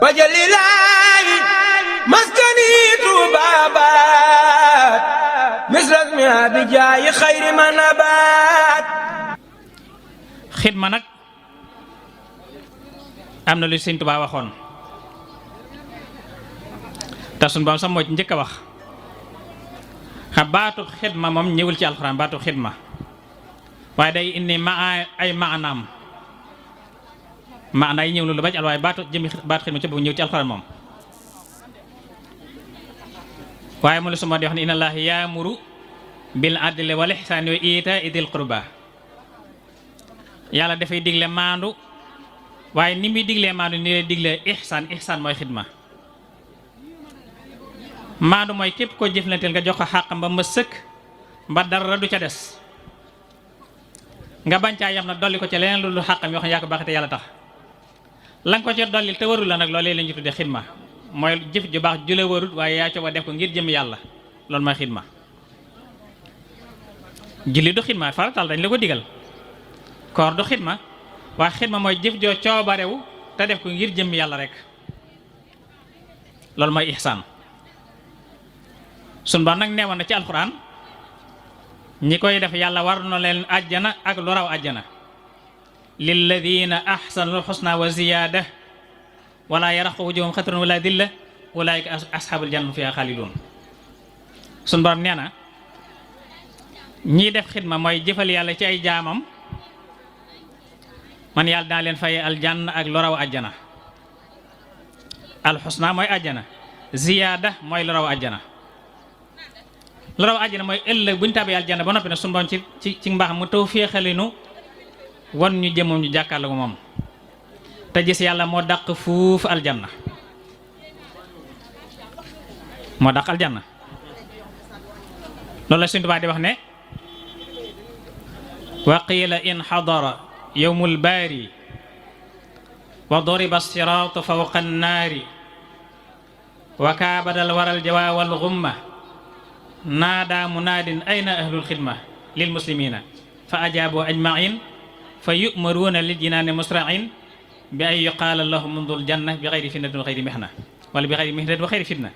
wajalilaahi maskani tuubaabaat misrasmi abijaayi xayri manabaat. xidma nag am na lu Sëñ Tuubaa waxoon te sunu Boroom sax moo ci njëkk a wax xam baatu xidma moom ñëwul ci alxuraan baatu xidma waaye day indi ay maanaam maanaa yi ñëw na lu ba ci al waaye baatu xidma ci boobu ñëw ci alxuraan moom waaye mu la suma di wax ne inna Allaaha yaamuru bil adli wal ihsaani wa iitaa'i dil qurba yàlla dafay digle maandu waaye ni muy diglee maandu ni lay diglee ihsaan mooy xidma maandu mooy képp koo jëflanteel nga jox ko xàqam ba ma sëkk ba dara du ca des nga bañ caa yam na dolli ko ca leneen lu xàqam yoo xam ne yaa ko baax te yàlla tax la nga ko ca dolli te warul la nag loolee la ñu tuddee xidma mooy jëf ju baax ju la warul waaye yaa co ba def ko ngir jëm yàlla loolu mooy xidma julli du xidma faratal dañ la ko digal koor du xidma waaye xidma mooy jëf joo coobarewu te def ko ngir jëm yàlla rek loolu mooy ihsaan sun ba nag neewoon na ci alxuraan ñi koy def yàlla war na leen àjjana ak lu raw àjjana lilladina ahsanul xusna wa ziyaada wala yaraqu wujuhum xatrun wala dilla ulaika ashabul janna fiha xaalidun sun borom nee na ñii def xidma mooy jëfal yàlla ci ay jaamam man yàlla daa leen faye aljanna ak lu raw àjjana alxusna mooy àjjana ziyaada mooy lu raw àjjana lu raw àjjana mooy ëllëg bu ñu tàbbee aljanna ba noppi nag sunu Boroom ci mbaax mu taw féexalinu wan ñu jëmam ñu jàkkaarloo moom te gis yàlla moo dàq fuuf aljanna moo dàq aljanna loolu la Sëñ Tuubaa di wax ne wa qiila in xadara yowmul baari wa duriba siraatu fawqa annaari wa kaabadal waral jawaawal gumma naada munaadin ayna ahlul xidma lil muslimina fa ajaabu ajmain fa yu'maruuna lil jinaani musra'in bi ay yuqaala lahum mundul janna bi xayri fitnatin wa xayri mihna wala bi xayri mihnatin wa xayri fitna.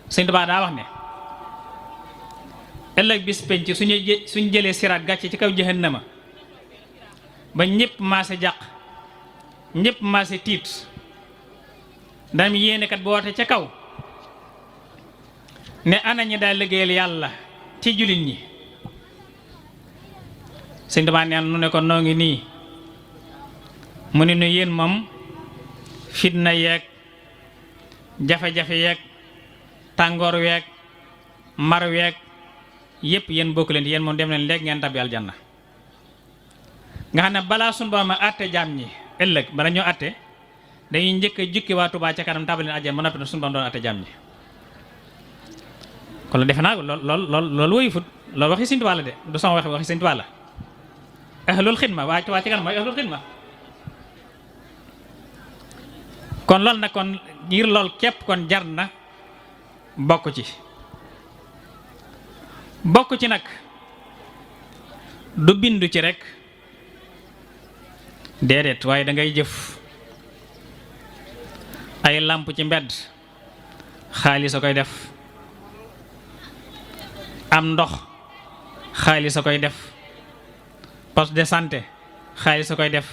Sëñ Tuubaa daa wax ne ëllëg bis penc suñu jëlee siraat gàcce ci kaw jahannama ba ñëpp maase jàq ñëpp maase tiit dam yéenekat bu woote ca kaw ne ana ñi daal liggéeyal yàlla ci jullit ñi. Sëñ Tuubaa neen nu ne ko noo ngi nii mu ne nu yéen moom fitna yeeg jafe-jafe yeeg tàngoor weeg mar weeg yépp yéen bokku leen yéen moom dem leen léegi ngeen tabbi aljanna. nga xam ne balaa sunu Boroom a àtte jaam ñi ëllëg bala ñoo àtte dañuy njëkk a jukki waa Tuubaa ca kanam tabbi leen aljanna ba noppi na sunu Boroom doon àtte jaam ñi. kon la defe naa loolu woyu fut loolu waxi Sëñ Tuubaa la de du sama waxi Sëñ Tuubaa la ahlul xidma waa Tuubaa ci kanam mooy ahlul xidma. kon loolu nag kon ngir lool képp kon jar na bokk ci nag du bindu ci rek déedéet waaye da ngay jëf ay làmp ci mbedd xaalis a koy def am ndox xaalis a koy def poste de santé xaalis a koy def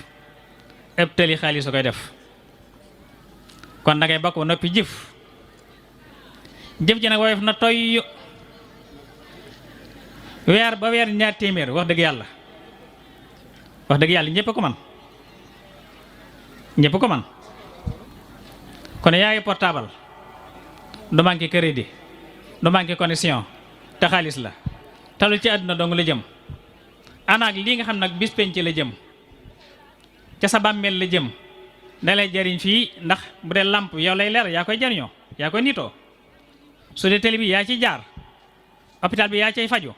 ëpp tëli xaalis a koy def kon da ngay bokk ba noppi jëf ji nag woyof na toy weer ba weer 2 téeméer wax dëgg yàlla ñëpp ko man kon yaa ngi portable du manqué crédit du manqué connexion te xaalis la talu ci àdduna dong la jëm anaak lii nga xam nag bis penc la jëm ca sa bàmmeel la jëm da lay jariñ fii ndax bu dee làmp yow lay leer yaa koy jariñoo yaa koy niitoo su dee télé bi yaa ciy jaar hôpital bi yaa cay faju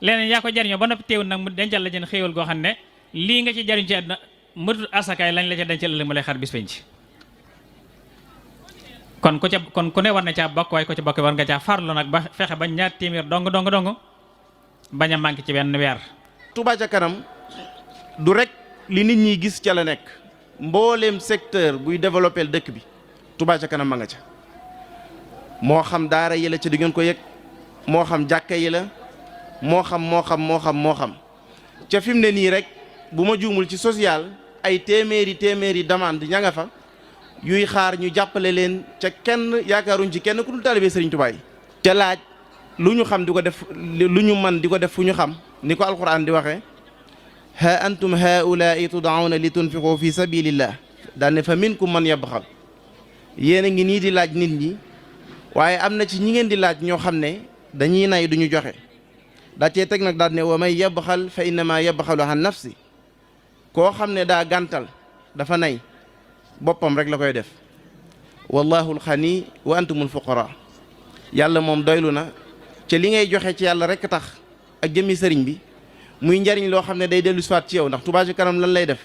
leneen yaa ko jariñoo ba noppi teewul nag mu dencal la jën xéewal goo xam ne lii nga ci jariñ ci àdduna mëtul asakaay lañ la ca dencal ëllëg mu lay xar bis penc kon ku ne war na caa bokk waaye ko ca bokk war nga caa farlu nag ba fexe ba 2 téeméer dong bañ a manqué ci benn weer. Touba ca kanam du rek li nit ñi gis ca la nekk mbooleem secteur buy développé dëkk bi Touba ca kanam ma nga ca moo xam daara yi la ca di ngeen ko yëg moo xam jàkka yi la moo xam ca fi mu ne nii rek bu ma juumul ci social ay téeméeri demande ña nga fa yuy xaar ñu jàppale leen ca kenn yaakaaruñ ci kenn ku dul taalibe Sëriñ Tuubaa yi ca laaj lu ñu xam di ko def lu ñu man di ko def fu ñu xam ni ko alquran di waxee ha antum haulaai tud'auna li tunfiqu fi sabilillah daane fa minkum man yabxal yéen a ngi nii di laaj nit ñi waaye am na ci ñi ngeen di laaj ñoo xam ne dañuy nay duñu joxe daa cee teg nag daal ne wa may yabxal fa innama yabxalu an nafsi koo xam ne daa gàntal dafa nay boppam rek la koy def wallahu alxani wa antumul fuqara yàlla moom doylu na ca li ngay joxe ci yàlla rek tax ak jëmmi sëriñ bi muy njariñ loo xam ne day dellu siwaat ci yow ndax Touba ca kanam lan lay def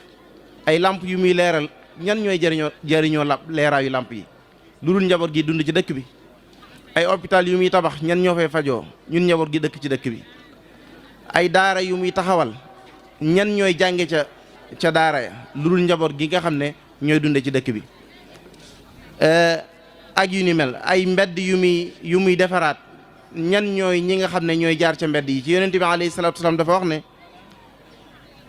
ay lamp yu muy leeral ñan ñooy jëriñoo leeraayu lamp yi lu dul njaboot gi dund ci dëkk bi ay hôpital yu muy tabax ñan ñoo fay fajoo ñun njaboot gi dëkk ci dëkk bi ay daara yu muy taxawal ñan ñooy jànge ca daara ya lu dul njaboot gi nga xam ne ñooy dunde ci dëkk bi ak yu ni mel ay mbedd yu muy defaraat ñan ñooy ñi nga xam ne ñooy jaar ca mbedd yi ci yonent bi alayhi salaatu wasalaam dafa wax ne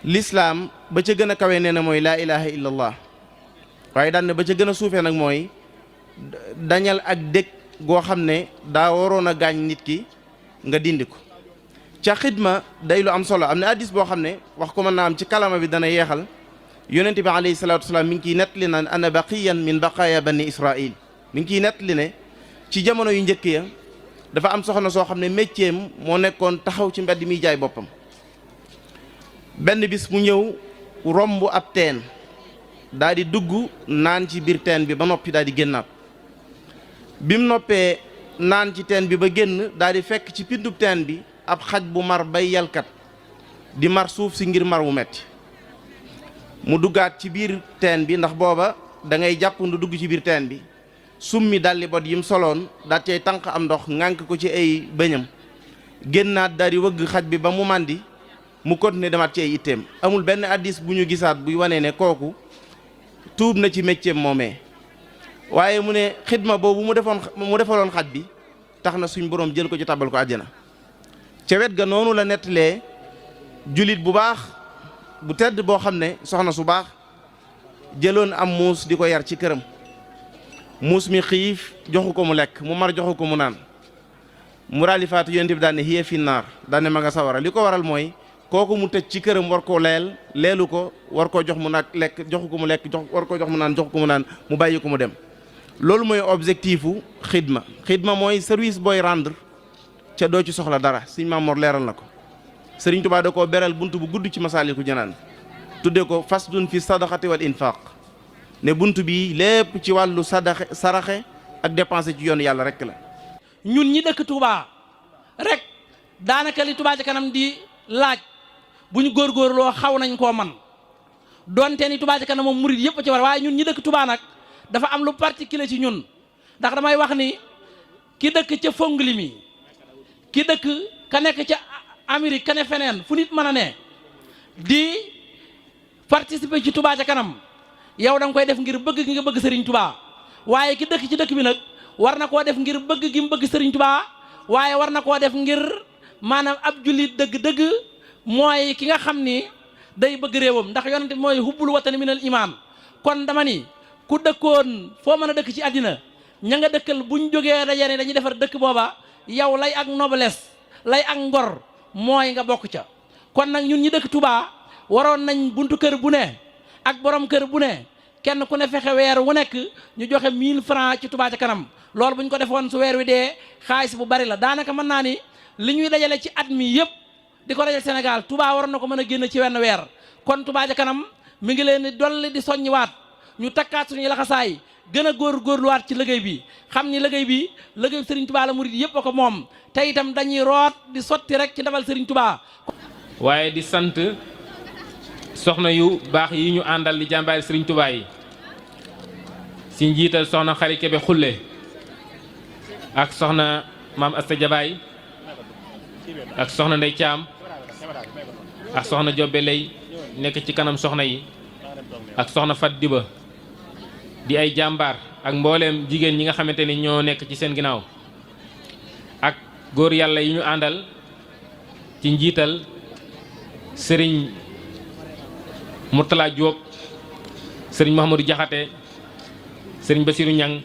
lislaam ba ca gën a kawe nee na mooy laa ilaha illa allah waaye daan ne ba ca gën a suufee nag mooy dañal ak dëkk goo xam ne daa waroon a gaañ nit ki nga dindi ko ca xidma day lu am solo am na hadiis boo xam ne wax ko mën naa am ci kalama bi dana yeexal yonent bi alayhi salaatu wasalaam mi ngi ciy nettali naan ana baqiyan min baqaaya bani israil mi ngi ciy nettali ne ci jamono yu njëkk ya dafa am soxna soo xam ne métier moo nekkoon taxaw ci mbedd mi jaay boppam benn bis mu ñëw romb ab teen daal di dugg naan ci biir teen bi ba noppi daal di génnaat bi mu noppee naan ci teen bi ba génn daal di fekk ci pindub teen bi ab xaj bu mar bay yalkat di mar suuf si ngir mar wu metti mu duggaat ci biir teen bi ndax booba da ngay jàpp ndu dugg ci biir teen bi summi dalli bot yim soloon daat cay tànq am ndox ŋànk ko ci ay bëñam génnaat daal di wëgg xaj bi ba mu màndi mu continuer demaat ci ay itteem amul benn hadiis bu ñu gisaat buy wanee ne kooku tuub na ci métier moomee waaye mu ne xidma boobu mu defaloon xaj bi tax na suñ boroom jël ko ci tabal ko àjjana ca wet ga noonu la nettalee julit bu baax bu tedd boo xam ne soxna su baax jëloon am muus di ko yar ci këram muus mi xiif joxu ko mu lekk mu mar joxu ko mu naan mu raalifaatu yonent bi daan ne hiya fi naar daan ne ma nga sawara li ko waral mooy kooku mu tëj ci këram war koo leelu ko war koo jox mu nag lekk joxu ko mu lekk war koo jox mu naan joxu ko mu naan mu bàyyi ko mu dem loolu mooy objectifu xidma mooy service booy rendre ca doo ci soxla dara Sëriñ Mamoor leeral na ko Sëriñ Tuubaa da koo beral bunt bu gudd ci Masaalikul Jinaan tudde ko fasdun fi sadaqati wal infaq ne bunt bi lépp ci wàllu saraxe ak dépenser ci yoon yàlla rek la. ñun ñi dëkk Touba rek daanaka li Touba ca kanam di laaj bu ñu góorgóorloo xaw nañ koo man donte ni Touba ca kanam moom murid yëpp ci war waaye ñun ñi dëkk Touba nag dafa am lu particulier ci ñun ndax damay wax ni ki dëkk ca Fongli mi ki dëkk ka nekk ca Amérique ka ne feneen fu nit mën a ne di participer ci Touba ca kanam yow da nga koy def ngir bëgg gi nga bëgg Serigne Touba waaye ki dëkk ci dëkk bi nag war na koo def ngir bëgg gi mu bëgg Serigne Touba waaye war na koo def ngir maanaam ab jullit dëgg-dëgg mooy ki nga xam ni day bëgg réewam ndax yonent mooy hubbul watani minal iman kon dama ni ku dëkkoon foo mën a dëkk ci àddina ña nga dëkkal buñ jógee daje ne dañuy defar dëkk booba yow lay ak noblesse lay ak ngor mooy nga bokk ca kon nag ñun ñi dëkk Touba waroon nañ buntu kër bu ne ak borom kër bu ne kenn ku ne fexe weer wu nekk ñu joxe 1000 francs ci Touba ca kanam loolu bu ñu ko defoon su weer wi dee xaalis bu bari la daanaka mën naa ni li ñuy dajale ci at mi yëpp di ko dajale Sénégal Touba waroon na ko mën a génn ci wenn weer kon Touba ca kanam mi ngi leen di dolli di soññiwaat ñu takkaat suñuy laxasaay gën a góorluwaat ci liggéey bi xam ni liggéey bi liggéey Serigne Touba la murid yëpp a ko moom te itam dañuy root di sotti rek ci ndabal Serigne Touba. waaye di sant soxna yu baax yi ñu àndal di jàmbaari Serigne Touba yi si njiital soxna Xari Kebe Xulle ak soxna maam Asta Jabaay ak soxna Ndey Caam ak soxna Jobbe Lay nekk ci kanam soxna yi ak soxna Fat Diba di ay jàmbaar ak mbooleem jigéen ñi nga xamante ni ñoo nekk ci seen ginnaaw ak góor yàlla yi ñu àndal ci njiital sëriñ Mourtala Diop sëriñ Mouhamadou Diakhaté sëriñ Bassirou Niang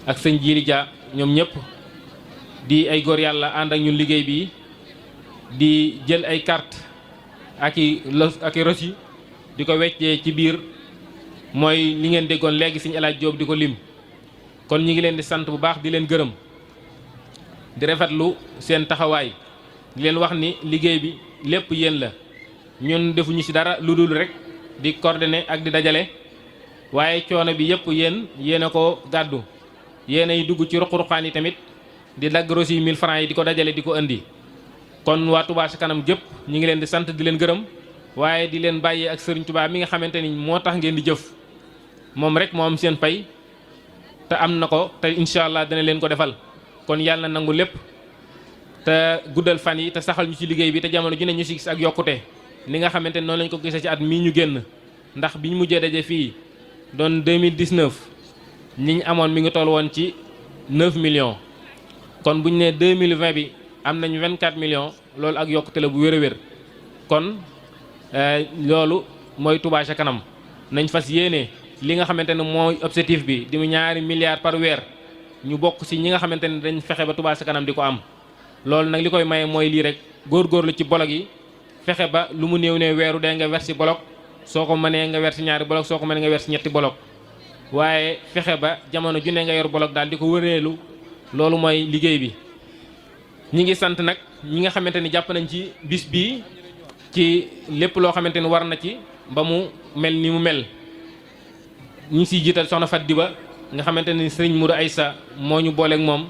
ak sëñ Jili Dia ñoom ñëpp di ay góor yàlla ànd ak ñun liggéey bi di jël ay carte ak i reçu di ko weccee ci biir mooy li ngeen déggoon léegi sëñ El Hadj Diop di ko lim kon ñi ngi leen di sant bu baax di leen gërëm di rafetlu seen taxawaay di leen wax ni liggéey bi lépp yéen la ñun defuñu ci dara lu dul rek di coordonner ak di dajale waaye coono bi yëpp yéen a ko gàddu yéen ay dugg ci ruq-ruqaan yi tamit di dagg reçu 1000 francs yi di ko dajale di ko indi kon waa Touba ca kanam jëpp ñi ngi leen di sant di leen gërëm waaye di leen bàyyee ak Serigne Touba mi nga xamante ni moo tax ngeen di jëf moom rek moo am seen pay te am na ko te incha allah dana leen ko defal kon yàlla na nangu lépp te guddal fan yi te saxal ñu ci liggéey bi te jamono ju ne ñu si gis ak yokkute ni nga xamante ni noonu lañ ko gisee ci at mii ñu génn ndax bi ñu mujjee daje fii doon 2019 ñi ñu amoon mi ngi toll woon ci 9 millions kon bu ñu nee 2020 bi am nañu 24 millions loolu ak yokkute la bu wér a wér kon loolu mooy Touba ca kanam nañ fas yéene li nga xamante ne mooy objectif bi di mu 2 milliards par weer ñu bokk ci ñi nga xamante ne dañ fexe ba Touba ca kanam di ko am loolu nag li koy maye mooy lii rek góorgóorlu ci bolog yi fexe ba lu mu néew ne weeru dee nga wer ci bolog soo ko mënee nga wer ci 2 bolog soo ko mënee nga wer ci 3 bolog waaye fexe ba jamono ju ne nga yor bolog daal di ko wëreelu loolu mooy liggéey bi ñi ngi sant nag ñi nga xamante ni jàpp nañ ci bis bii ci lépp loo xamante ni war na ci ba mu mel ni mu mel ñi ngi siy jiital soxna Fat Diba nga xamante ni sëriñ Moudou Aïssa moo ñu booleeg moom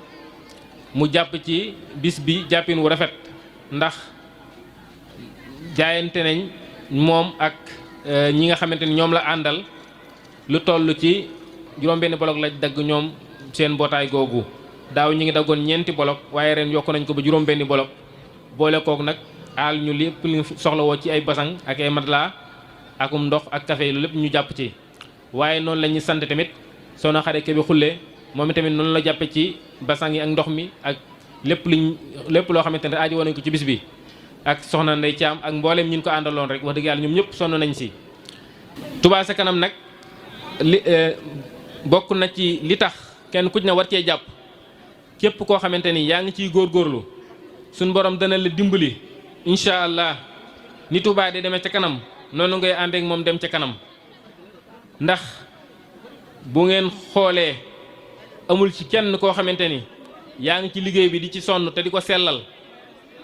mu jàpp ci bis bi jàppin wu rafet ndax jaayante nañ moom ak ñi nga xamante ni ñoom la àndal lu toll ci juróom-benn bolok la dagg ñoom seen mbootaay googu daaw ñi ngi daggoon 4 bolok waaye ren yokk nañ ko ba juróom-benn bolok boole kook nag aal ñu lépp li soxla woo ci ay basang ak ay matelas akum ndox ak café lu lépp ñu jàpp ci waaye noonu la ñuy sant tamit soxna Xari Kebe Xulle moom tamit noonu la jàppe ci basang yi ak ndox mi ak lépp loo xamante ne aaji woon nañ ko ci bis bi ak soxna Ndey Caam ak mbooleem ñun ko àndaloon rek wax dëgg yàlla ñoom ñëpp sonn nañ si Touba ca kanam nag li bokk na ci li tax kenn ku ci ne war cee jàpp képp koo xamante ni yaa ngi ciy góorgóorlu suñ borom dana la dimbali incha allah ni Touba di demee ca kanam noonu ngay àndeek moom dem ca kanam ndax bu ngeen xoolee amul ci kenn koo xamante ni yaa ngi ci liggéey bi di ci sonn te di ko sellal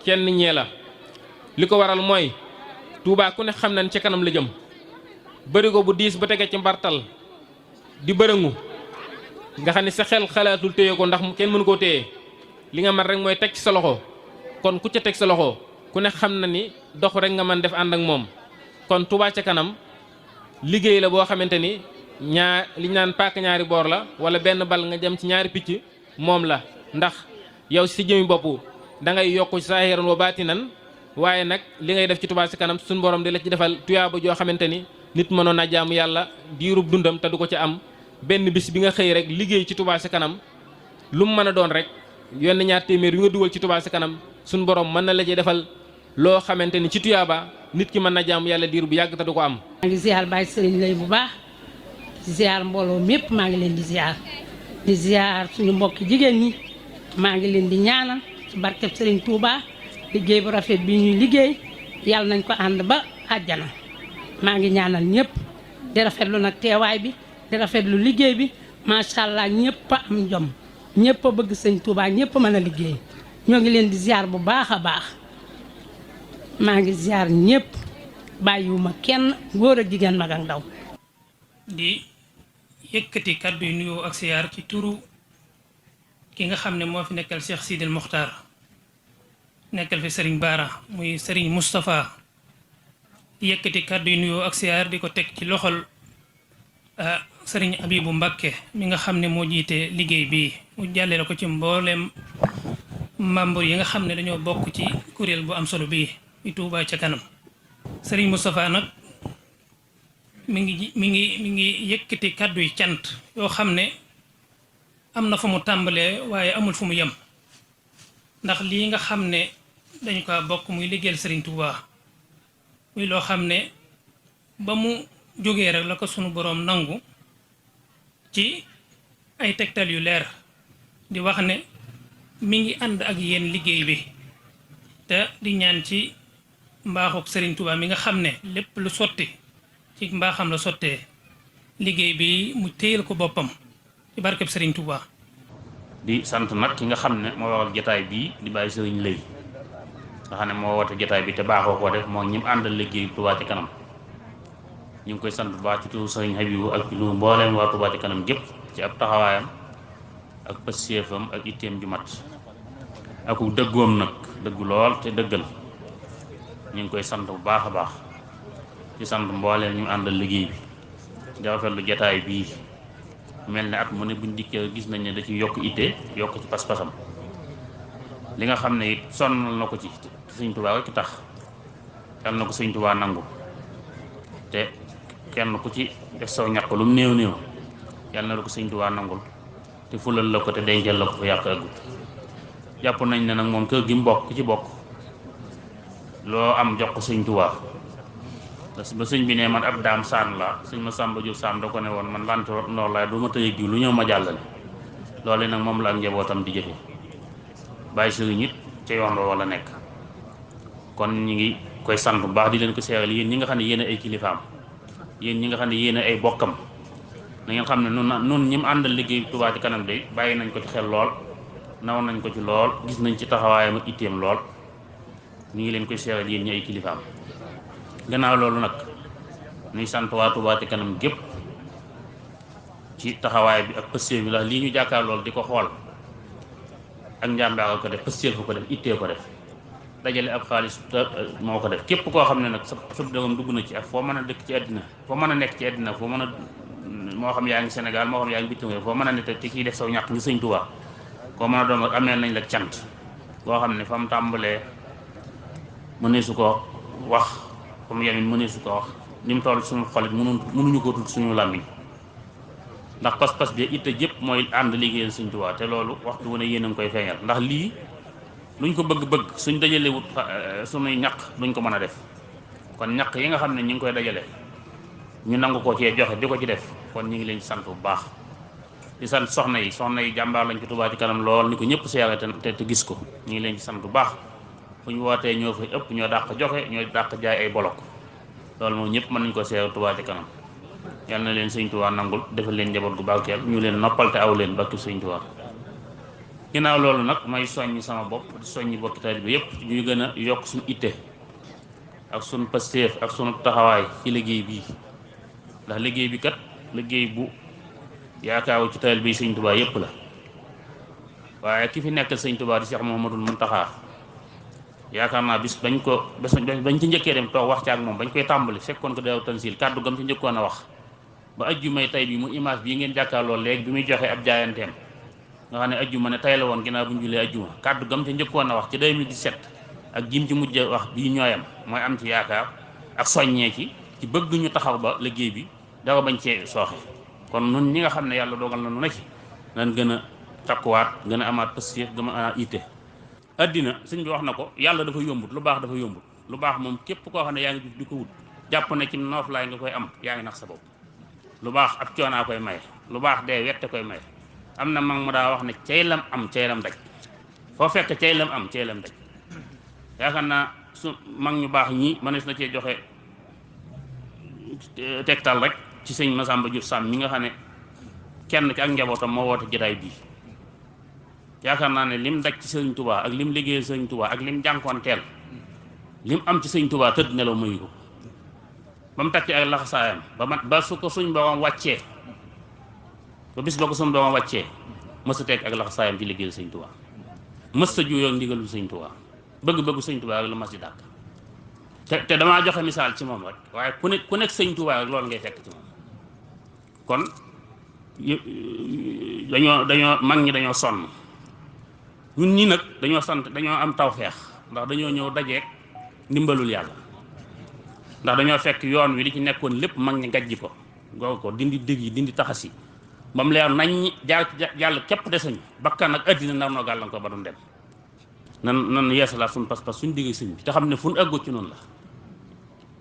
kenn ñee la li ko waral mooy Touba ku ne xam nañ ca kanam la jëm bërigo bu diis ba tege ci mbartal di bërëngu nga xam ne sa xel xalaatul téye ko ndax kenn mënu koo téye li nga man rek mooy teg ci sa loxo kon ku ca teg sa loxo ku ne xam na ni dox rek nga mën def ànd ak moom kon Touba ca kanam liggéey la boo xamante ni li ñu naan paak ñaari boor la wala benn bal nga jëm ci ñaari picc moom la ndax yow si jëmi bopp da ngay yokku ci saahiran wa baatinan waaye nag li ngay def ci Touba ca kanam suñu borom di la ci defal tuyaaba joo xamante ni nit mënoon na jaamu yàlla diirub dundam te du ko ci am benn bis bi nga xëy rek liggéey ci Touba ca kanam lu mu mën a doon rek yenn 2 téeméer yu nga dugal ci Touba ca kanam suñu borom mën na la ci defal loo xamante ni ci tuyaaba nit ki mën na jaamu yàlla diir bu yàgg te du ko am. maa ngi ziar Baye Serigne lay bu baax di ziar mbooloo mépp maa ngi leen di ziar suñu mbokki jigéen ñi maa ngi leen di ñaanal ci barkeb Serigne Touba liggéey bu rafet bi ñuy liggéey yàlla nañ ko ànd ba àjjana maa ngi ñaanal ñëpp di rafetlu nag teewaay bi di rafetlu liggéey bi macha allah ñëpp a am jom ñëpp a bëgg sëñ Touba ñëpp a mën a liggéey ñoo ngi leen di ziar bu baax a baax maa ngi ziar ñëpp bàyyiwuma kenn góor ak jigéen mag ak ndaw. di yëkkati kàddu yu nuyoo ak ziar ci turu ki nga xam ne moo fi nekkal Cheikh Sidil Mokhtar nekkal fi Serigne Bara muy Serigne Moustapha di yëkkati kàddu yu nuyoo ak ziar di ko teg ci loxol Serigne Abibou Mbakke mi nga xam ne moo jiite liggéey bi mu jàllale ko ci mbooleem membre yi nga xam ne dañoo bokk ci kuréel bu am solo bii di Touba ca kanam Serigne Moustapha nag mi ngi yëkkati kàddu yi cant yoo xam ne am na fu mu tàmbalee waaye amul fu mu yem ndax lii nga xam ne dañu ko bokk muy liggéeyal Serigne Touba muy loo xam ne ba mu jógee rek la ko sunu boroom nangu ci ay tegtal yu leer di wax ne mi ngi ànd ak yéen liggéey bi te di ñaan ci mbaaxuk Serigne Touba mi nga xam ne lépp lu sotti ci mbaaxam la sottee liggéey bi mu téyal ko boppam ci barkeb Serigne Touba. di sant nag ki nga xam ne moo waral jotaay bii di bàyyi Serigne Lay nga xam ne moo woote jotaay bi te baaxoo ko def moo ñi mu àndal liggéey Touba ci kanam ñu ngi koy sant bu baax ci turu Serigne Habibou ak ci lu mbooleem waa Touba ci kanam gépp ci ab taxawaayam ak pësséefam ak itteem ju mat ak dëggoom nag dëggu lool te dëggal ñu ngi koy sant bu baax a baax ci sant mbooleem ñu àndal liggéey bi di rafetlu jotaay bii mel ne at mu ne buñ dikkee gis nañ ne da ci yokk itte yokk ci pas-pasam li nga xam ne it sonnal na ko ci Sëñ Tuubaa rek tax yal na ko Sëñ Tuubaa nangu te kenn ku ci def saw ñàkk lu mu néew néew yal na la ko Sëñ Tuubaa nangul te fulal la ko te dencal la ko fa yàq agut jàpp nañ ne nag moom kër gi mu bokk ku ci bokk loo am jox ko Sëñ Tuubaa ba sëñ bi ne man ab daam saan la sëñ ma Samba Diop Sam da ko ne woon man lant noor laay du ma tëye jiw lu ñëw ma jàllale loolu nag moom la ak njabootam di jëfe bàyyi sëriñ it ca yoon wala nekk kon ñi ngi koy sant bu baax di leen ko seeral yéen ñi nga xam ne yéen ay kilifaam yéen ñi nga xam ne yéen ay bokkam na ngeen xam ne nun ñi mu àndal liggéey Touba ci kanam de bàyyi nañ ko ci xel lool naw nañ ko ci lool gis nañ ci taxawaayam ak itteem lool ñu ngi leen koy seeral yéen ñi ay kilifaam gannaaw loolu nag ñuy sant waa Touba ci kanam gépp ci taxawaay bi ak pëstéef bi ndax lii ñu jàkkaar lool di ko xool ak njàmbaar ko def pëstéef ko def ittee ko def dajale ab xaalis moo ko def képp koo xam ne nag sa dëggam dugg na ci ak foo mën a dëkk ci àddina foo mën a nekk ci àddina foo mën a moo xam yaa ngi Sénégal moo xam yaa ngi bitim réew foo mën a ne te kiy def saw ñàkk ngi Sëñ Touba koo mën a doon amee nañ la cant boo xam ne fa mu tàmbalee mënee su ko wax comme yamin mënee su ko wax ni mu toll suñu xolit mënuñu ko tudd suñu làmmiñ ndax pas-pas bi itte jëpp mooy ànd liggéeyal Sëñ Tuubaa te loolu waxtu wu ne yéen a ngi koy feeñal ndax lii luñ ko bëgg-bëgg suñ dajale wut suñuy ñaq duñ ko mën a def kon ñaq yi nga xam ne ñu ngi koy dajale ñu nangu ko cee joxe di ko ci def kon ñu ngi leen sant bu baax di sant soxna yi jàmbaar lañ ko Touba ci kanam lool ni ko ñëpp seere te gis ko ñu ngi leen ci sant bu baax fu ñu wootee ñoo fay ëpp ñoo dàq joxe ñoo dàq jaay ay bolok loolu moom ñëpp mën nañ ko seere Touba ci kanam yal na leen Sëñ Tuubaa nangul defal leen njaboot gu barkeel ñu leen noppal te aw leen bakki Sëñ Tuubaa ginnaaw loolu nag may soññi sama bopp di soññi bokki taalibe bi yëpp ñuy gën a yokk suñu itte ak suñu pasteef ak suñu taxawaay ci liggéey bii ndax liggéey bi kat liggéey bu yaakaaru ci taalibe bi Sëñ Tuubaa yëpp la waaye ki fi nekkal Sëñ Tuubaa di Cheikh Mouhamadoul Mountakha yaakaar naa bis bañ ci njëkkee dem toog wax ci ak moom bañ koy tàmbali fekkoon ko Daaru Tansil kàddu gam ci njëkkoon a wax ba ajjumay tay bi mu image bii ngeen jàkkaarloo léegi bi muy joxe ab jaayanteem nga xam ne ajjuma ne tay la woon ginnaaw bu ñu julee ajjuma kàddu gam ci njëkkoon a wax ci 2017 ak jim ci mujj wax bii ñooyam mooy am ci yaakaar ak soññee ci bëgg ñu taxaw ba liggéey bi dara bañ cee sooxe kon nun ñi nga xam ne yàlla dogal na nu ne ci nan gën a takkuwaat gën a amaat pëstéef gën a amaat itte addina sëñ bi wax na ko yàlla dafa yombut lu baax dafa yombut lu baax moom képp koo xam ne yaa ngi di ko wut jàpp ne ci nooflaay nga koy am yaa ngi nax sa bopp lu baax ab coonaa koy maye lu baax dee wette koy maye am na mag mu daa wax ne cay lam am cay lam daj foo fekk cay lam am cay lam daj yaakaar naa su mag ñu baax ñi mënees na cee joxe tegtal rek ci sëñ Massamba Diop Sam mi nga xam ne kenn ci ak njabootam moo woote jotaay bii yaakaar naa ne lim daj ci Sëñ Tuubaa ak lim liggéeyal Sëñ Tuubaa ak lim jànkoonteel lim am ci Sëñ Tuubaa tëdd nelaw mayu ko ba mu takki ak laxasaayam ba su ko suñ borom wàccee ba bis ba ko suñ borom wàccee mës a tekk ak laxasaayam ci liggéeyal Sëñ Tuubaa mës a juyoo ak ndigalu Sëñ Tuubaa bëgg-bëggu Sëñ Tuubaa rek la mas di dàkk te damaa joxe misaal ci moom rek waaye ku nekk Sëñ Tuubaa rek loolu ngay fekk ci moom kon dañoo mag ñi dañoo sonn ñun ñi nag dañoo am tawfeex ndax dañoo ñëw dajeek ndimbalul yàlla ndax dañoo fekk yoon wi li ci nekkoon lépp mag ñi gàjji ko ngoo ko dindi dëgg yi dindi taxasi ba mu leer nañ jaar jàll képp desañ bakkan ak addina nar noo gàllankoor ba doon dem nan yeesalaat suñu pas-pas suñu digg sëñ bi te xam ne fu ñu ëggut ci noonu la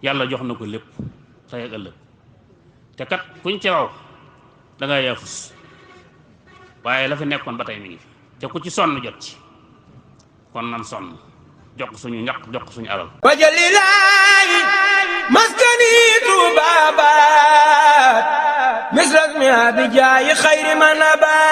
yàlla jox na ko lépp tey ak ëllëg te kat kuñ ci raw da ngay yaafus waaye la fi nekkoon ba tey mi ngi fi te ku ci sonn jot ci kon nan sonn jox suñu ñaq jox suñu alal wajalilaahi maskani tuubaabaat misras mi abijaayi xayri man abaat